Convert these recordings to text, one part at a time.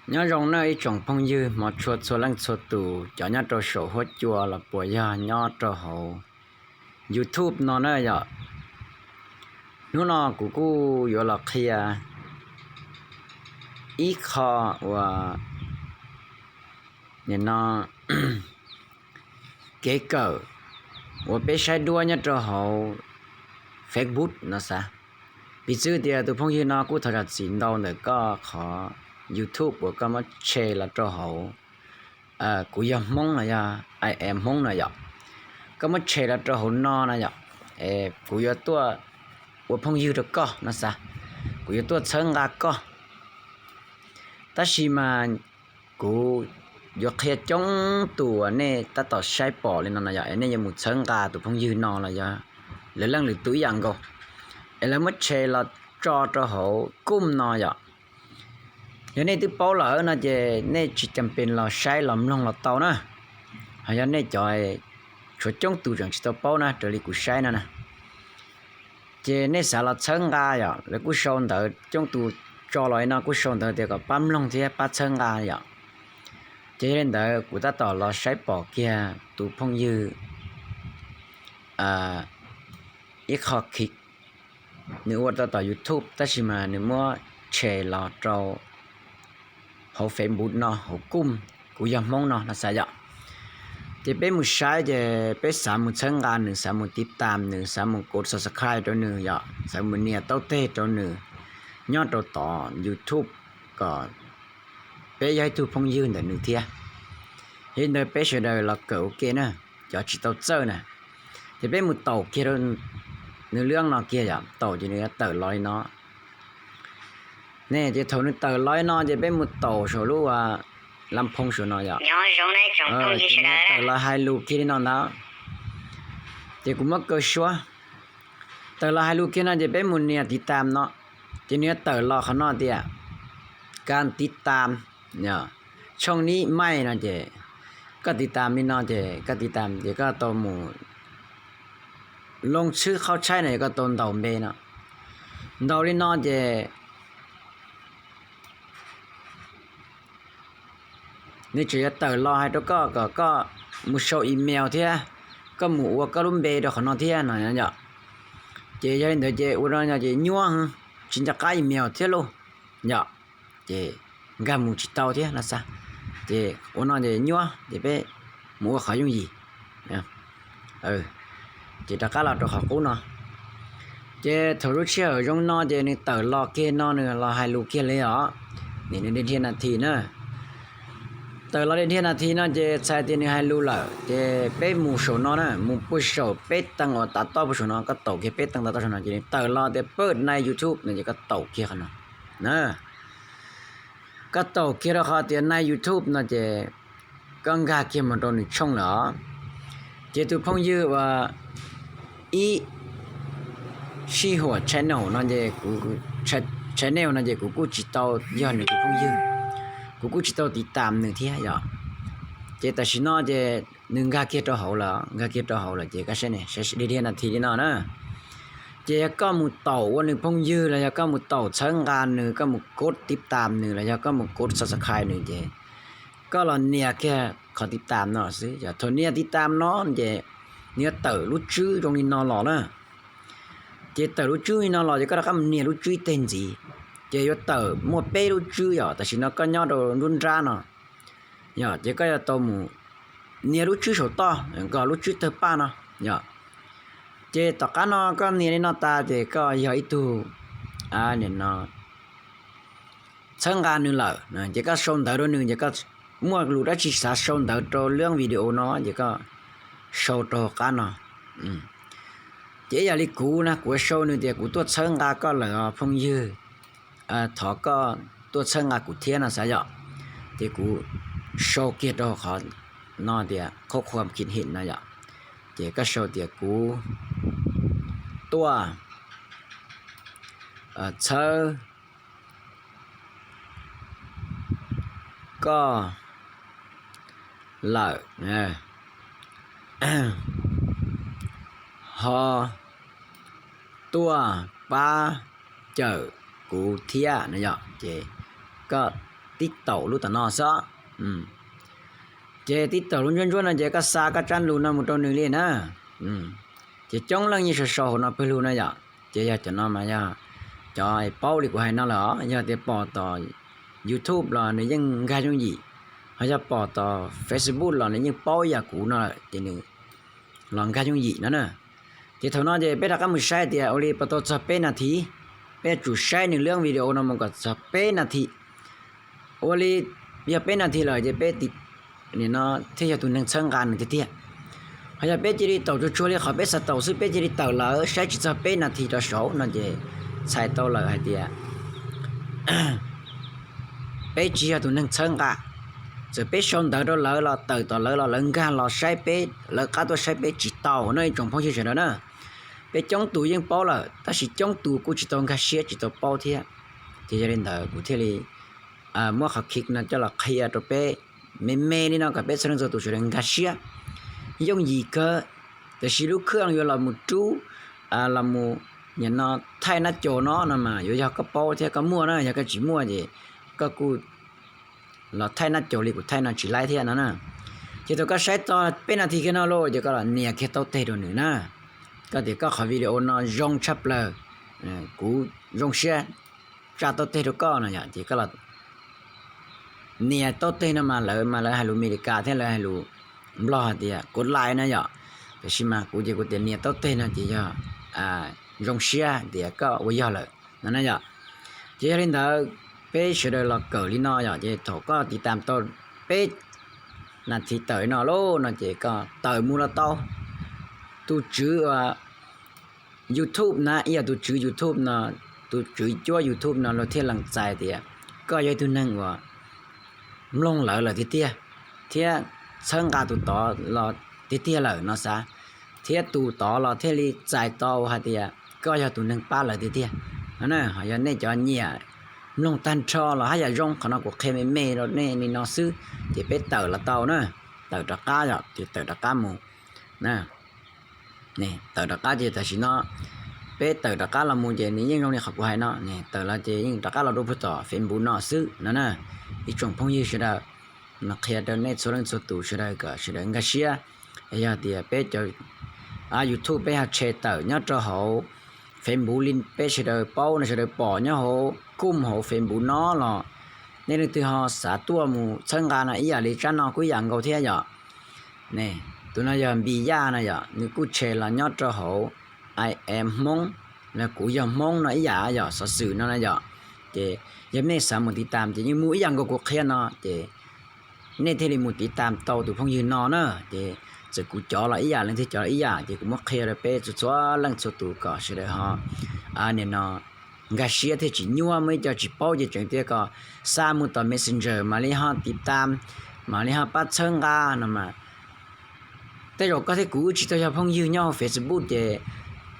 Nyob zoo na ib tsoom phooj ywg hmov tshua txhua leej txhua tus, cov nyob rau saum huab cua los puas yog nyob rau hauv YouTube no na yom. Hnub no kuv kuj yuav los qhia ib qho uas nim no kev kawm uas peb saib duab nyob rau hauv Facebook no xav. Piv txwv tias tus phooj ywg no kuj thov zam txim ntau ntawm koj qhov YouTube uas koj muab tshe los rau hauv kuv yog Hmoob no yog I am Hmoob no yom. Koj muab tshe los rau hauv no no yom, kuv yuav tuaj ua phooj ywg rau koj no xav, kuv yuav tuaj txhawb nqa koj. Tab sis mas kuv yuav qhia coob tus uas nej tab tom saib pom li no no yom, es nej yuav mus txhawb nqa tus phooj ywg no los yog lwm leej lwm tus ib yam nkaus, es lawv muab tshe los tso rau hauv kuj no yom. Yog nej twb paub lawm no ces nej tsis cam pes los saib los mloog los tau na. Ho yog nej cov, tshuav coob tus tseem tsis tau paub na raws li kuv saib no na, ces nej xav los txhawb nqa yom, lawv kuj sau ntawv coob tus tso los li no kuj sau ntawv tias kom pab mloog thiab pab txhawb nqa yom. Ces yog li ntawd kuv tab tom los saib pom kiag tus phooj ywg ib qho khiv, nws ua tau tom YouTube tab sis mas nws muab tshe los rau hauv Facebook no hauv kuj kuv yog Hmoob no no xav yom. Ces peb mus saib ces peb xav mus txhawb nqa nws, xav mus tiv tam nws, xav mus kov subscribe rau nws yom, xav mus nias taub teg rau nws nyob rau tom YouTube kom peb yog ib tug phooj ywg ntawm nws thiab. Yog li ntawd peb sawv daws los kawm ua ke na, cov tsis tau txawj na. Ces peb mus taus kiag rau nws lub no kiag yom, taus ces nws yuav tawm los li no. Ne ces thaum nws tawm los li no ces peb mus taus saum lub a, lam phoo saum no yom. Tawm los hais lus kiag li no ntag. Ces kuv muab kaw suab. Tawm los hais lus kiag no ces peb mus nias tiv tam no, ces nws yuav tawm los qhov no tias kas tiv tam, tshooj nib maij no ces koj tiv tam li no ces koj tiv tam ces koj tau mus loo tshwb qhaub tshaib no es koj tau ntaus npe no. Ntaus li no ces nws tseem yuav tawm los hais rau koj kom koj mus sau email thiab koj mus ua koj lub npe rau qhov no thiab no yom. Ces yog li ntawd ces ua no ces nyuaj, tsis nco qab email thiab lauj yom. Ces nkag mus tsis tau thiab no xav. Ces ua no ces nyuaj ces peb mus ua qhov yooj yim. Ces rov qab los rau qhov qub no. Ces thaum lub sij hawm zoo no ces nws tawm los kiag no nws los hais lus kiag li os. Nim nws dhia nas this na. Tawm los dhia nas this no ces txhais tias nws hais lus lawm ces peb mus saum no na, mus puag saum peb teev uas tav toj puag saum no, koj taus kiag peb teev tav toj saum no ces nws tawm los tias pawj nai YouTube no ces koj taus kiag qhov no na. Koj taus kiag rau qhov tias nai YouTube no ces koj nkag kiag mus rau nws tshooj lawm os. Ces tus phooj ywg uas ib sij huam channel no ces kuv, channel no ces kuv kuj tsis tau yog nws tus phooj ywg, kuv kuj tsis tau tiv tam nws thiab yom. Ces tam sim no ces nws nkag kiag rau hauv lawm, nkag kiag rau hauv lawm ces koj saib ne, dhia dhia nas this li no na. Ces yog koj mus taus ua nws phooj ywg los yog koj mus taus txhawb nqa nws, koj mus kov tiv tam nws los yog koj mus kov subscribe nws ces koj los nias kiag qhov tiv tam no xwb. Yog thaum nias tiv tam no ces nws yuav tawm lub tswb zoo li no los na. Ces tawm lub tswb li no los ces koj rov qab mus nias lub tswb ib teg ntxiv, ces yuav tawm muaj peb lub tswb yom. Tam sim no koj nyob rau nruab nrab no yom, ces koj yuav tau mus nias lub tswb saum toj kom lub tswb tawg paj no yom. Ces tom qab no koj nias li no tas ces koj yog ib tug txhawb nqa nws lawm ces koj sau ntawv rau nws ces koj muaj lus dab tsi xav sau ntawv rau lub video no ces koj sau rau hauv qab no. Ces ib yam li kuv na, kuv sau nws tias kuv tuaj txhawb nqa koj lawm os phooj ywg, thov koj tuaj txhawb nqa kuv thiab no xav yom. Ces kuv sau kiag rau hauv qhov no tias khuab khuam khim him no yom. Ces koj sau tias kuv tuaj txhawb koj lawm, ho tuaj pab cawm kuv thiab no yom. Ces koj tib taum lub tom no xwb. Ces tib taum lub ntsuab ntsuab no ces koj xa koj tsab lus no mus rau nws li na. Ces coob leej yeej sau sau hauv no pawg lug na yom. Ces yog cov no mas yog cov paub li kuv hais no lawm os, yog tias pom tom YouTube los nws yeej nkag yooj yim, ho yog pom tom Facebook los nws yeej paub ib yam kuv no lawm ces nws los nkag yooj yim no na. Ces thaum no ces peb rov qab mus saib tias ua li puas tau txog peb nas this. Peb yuav tsum saib nws lub video no mus kom txog peb nas this. Ua li yog peb nas this lawm ces peb thiaj yog tus neeg txhawb nqa nws tiag tiag. Ho yog peb cia li taum tsuag tsuag li qhov peb xav taum xwb, peb cia li tawm lawm saib tsis txog peb nas this rov saud no ces txhais tau lawm hais tias peb tsis yog tus neeg txhawb nqa. Txawm peb sau ntawv rau lawv los tawm tom lawv los lawv nkag los saib peb, lawv qab tuaj saib peb tsis tau no ib tsoom phooj ywg sawv daws na. Peb coob tus yeej paub lawm tab sis coob tus kuj tsis tau nkag siab tsis tau paub thiab. Ces yog li ntawd kuv thiaj li muab qhov khiv no coj los qhia rau peb me me li no kom peb txhua leej txhua tus sawv daws nkag siab. Yooj yim kawg, tiam sis lub khwj yuav los mus rub, los mus nim no thaij nab caus no no mas yuav yog koj paub thiab koj muaj na, yog koj tsis muaj ces koj kuj los thaij nab caus li kuv thaij no tsis laib thiab no na. Ces thaum koj saib txog peb nas this kiag no lauj ces koj los nias kiag tau teg rau nws na. Koj tias koj qhov video no zoo tshaj plaws, kuv zoo siab tsa tau teg rau koj no yom, ces koj los nias tau teg no mas lawv mas lawv hais lus Amelikas thiab lawv hais lus Nplog hais tias kuv like na yom. Tiam sis mas kuv ces kuv tias nias tau teg no ces yog zoo siab tias koj ua yog lawm no na yom. Ces yog li ntawd peb sawv daws los kawm li no yom, ces thaum koj tiv tam tau peb nas this tawm li no lauj no ces koj tawm mus los tau. Tus tswv YouTube na, ib yam tus tswv YouTube no, tus tswv cuab YouTube no luag thiaj lees txais tias koj yog ib tug neeg uas mloog lawv lawm tiag tiag, thiab txhawb nqa tus tod los tiag tiag lawm no xav, thiab tus tod los thiaj li txais tau hais tias koj yog tus neeg pab lawv tiag tiag. Ho yog nej cov nyiam mloog tag nrho los haj yam zoo, qhov no kuv qhia me me rau nej li no xwb, ces peb tawm los tau na, tawm rov qab yom, ces tawm rov qab mus. Tawm rov qab ces tam sim no peb tawm rov qab los mus ces nws yeej zoo li qhov kuv hais no, tawm los ces yeej rov qab los rau puag tom Facebook no xwb no na. Ib tsoom phooj ywg sawv daws, no qhia rau nej txhua leej txhua tus sawv daws kom sawv daws nkag siab. Yog tias peb cov YouTube peb ho tshem tawm nyob rau hauv Facebook li peb sawv daws paub no, sawv daws pom nyob hauv kuj hauv Facebook no los nej leej twg ho xav tuaj mus txhawb nqa no ib yam li tsab no kuj ib yam nkaus thiab yom. Tus no yog Npis Yaj no yom, nws kuj tshem los nyob rau hauv I am Hmoob, los kuv yog Hmoob no ib yam yom, xov xwm no na yom. Ces yog nej xav mus tiv tam ces yeej mus ib yam nkaus kuv qhia no ces nej thiaj li mus tiv tam tau tus phooj ywg no na. Ces txawm kuv cov los ib yam, leej twg cov los ib yam, ces kuv muab qhia rau peb txhua txhua leej txhua tus kom sawv daws ho nim no nkag siab thiaj tsis nyuaj, muaj ib co tsis paub ces tseem tias kom xa mus tom Messenger mam li ho tiv tam, mam li ho pab txhawb nqa no mas. Tej zaum koj thiab kuv wb tsis tau yog phooj ywg nyob hauv Facebook ces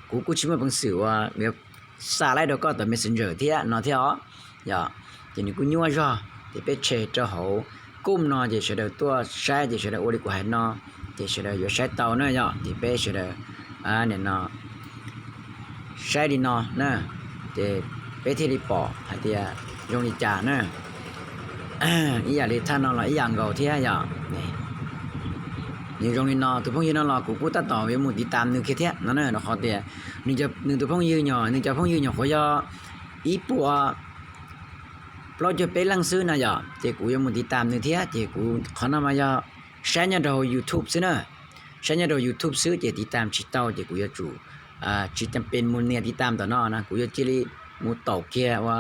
kuv kuj tsis muaj peev xwm uas xa laib rau koj tom Messenger thiab no thiab os. Yog, ces nws kuj nyuaj zog, ces peb tshem rau hauv kuj no ces sawv daws tuaj saib ces sawv daws ua li kuv hais no, ces sawv daws yuav saib tau na yom. Ces peb sawv daws nim no saib li no na, ces peb thiaj li pom hais tias zoo li cas na. Ib yam li thaj no los ib yam nkaus thiab yom. Nws zoo li no, tus phooj ywg no los kuv kuj tab tom yuav mus tiv tam nws kiag thiab no na, rau qhov tias nws tus phooj ywg nyuam, nws cov phooj ywg nyuam qhuav yog ib puas plaub caug peb leej xwb no yom, ces kuv yuav mus tiv tam nws thiab. Ces kuv qhov no mas yog saib nyob rau hauv YouTube xwb na, saib nyob rau YouTube xwb ces tiv tam tsis tau, ces kuv yuav tsum tsis cam pes mus nias tiv tam tom no na, kuv yuav cia li mus taum kiag ua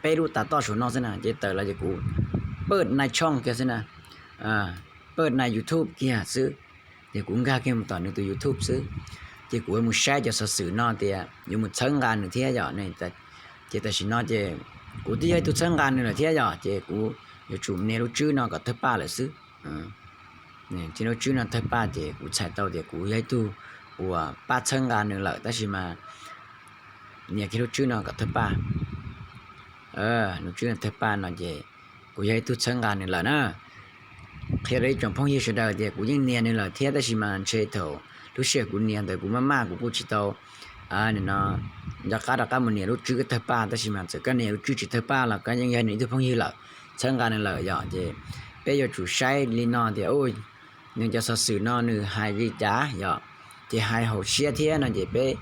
peb lub tas toj saum no xwb na, ces tawm los ces kuv paj nai tshooj kiag xwb na, paj nai YouTube kiag xwb. Ces kuv nkag kiag mus tom nws tus YouTube xwb, ces kuv yuav mus saib cov xov xwm no tias yuav mus txhawb nqa nws thiab yom. Ces tam sim no ces kuv twb yog ib tug txhawb nqa nws lawm thiab yom, ces kuv yuav tsum nias lub tswb no kom thawj paj lawm xwb. Nias lub tswb no thawj paj ces kuv txhais tau tias kuv yog ib tug uas pab txhawb nqa nws lawm, tab sis mas nias kiag lub tswb no kom thawj paj. Lub tswb no thawj paj no ces kuv yog ib tug txhawb nqa nws lawm na. Qhia rau ib tsoom phooj ywg sawv daws tias kuv yeej nias nws lawm thiab, tab sis mas ntshe thaum lub sij hawm kuv nias ntawd kuv maj maj kuv kuj tsis tau nim no nco qab rov qab mus nias lub tswb thawj paj, tab sis mas txawm koj nias lub tswb tsis thawj paj los koj yeej yog nws ib tug phooj ywg lawm. txhawb nqa nws lawm yom. Ces peb yuav tsum saib li no tias nws cov xov xwm no nws hais li cas yom, ces hais haum siab thiab no ces peb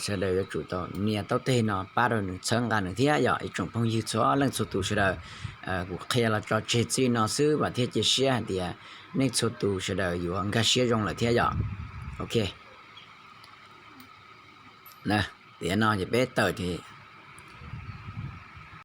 sawv daws yuav tsum tau nias taub teg no pab rau nws txhawb nqa nws thiab yom. Ib tsoom phooj ywg txhua leej txhua tus sawv daws, kuv qhia los tso tseg txij no xwb vam thiab cia siab hais tias nej txhua tus sawv daws yuav nkag siab zoo lawm thiab yom. Ok, tiam no ces peb tawm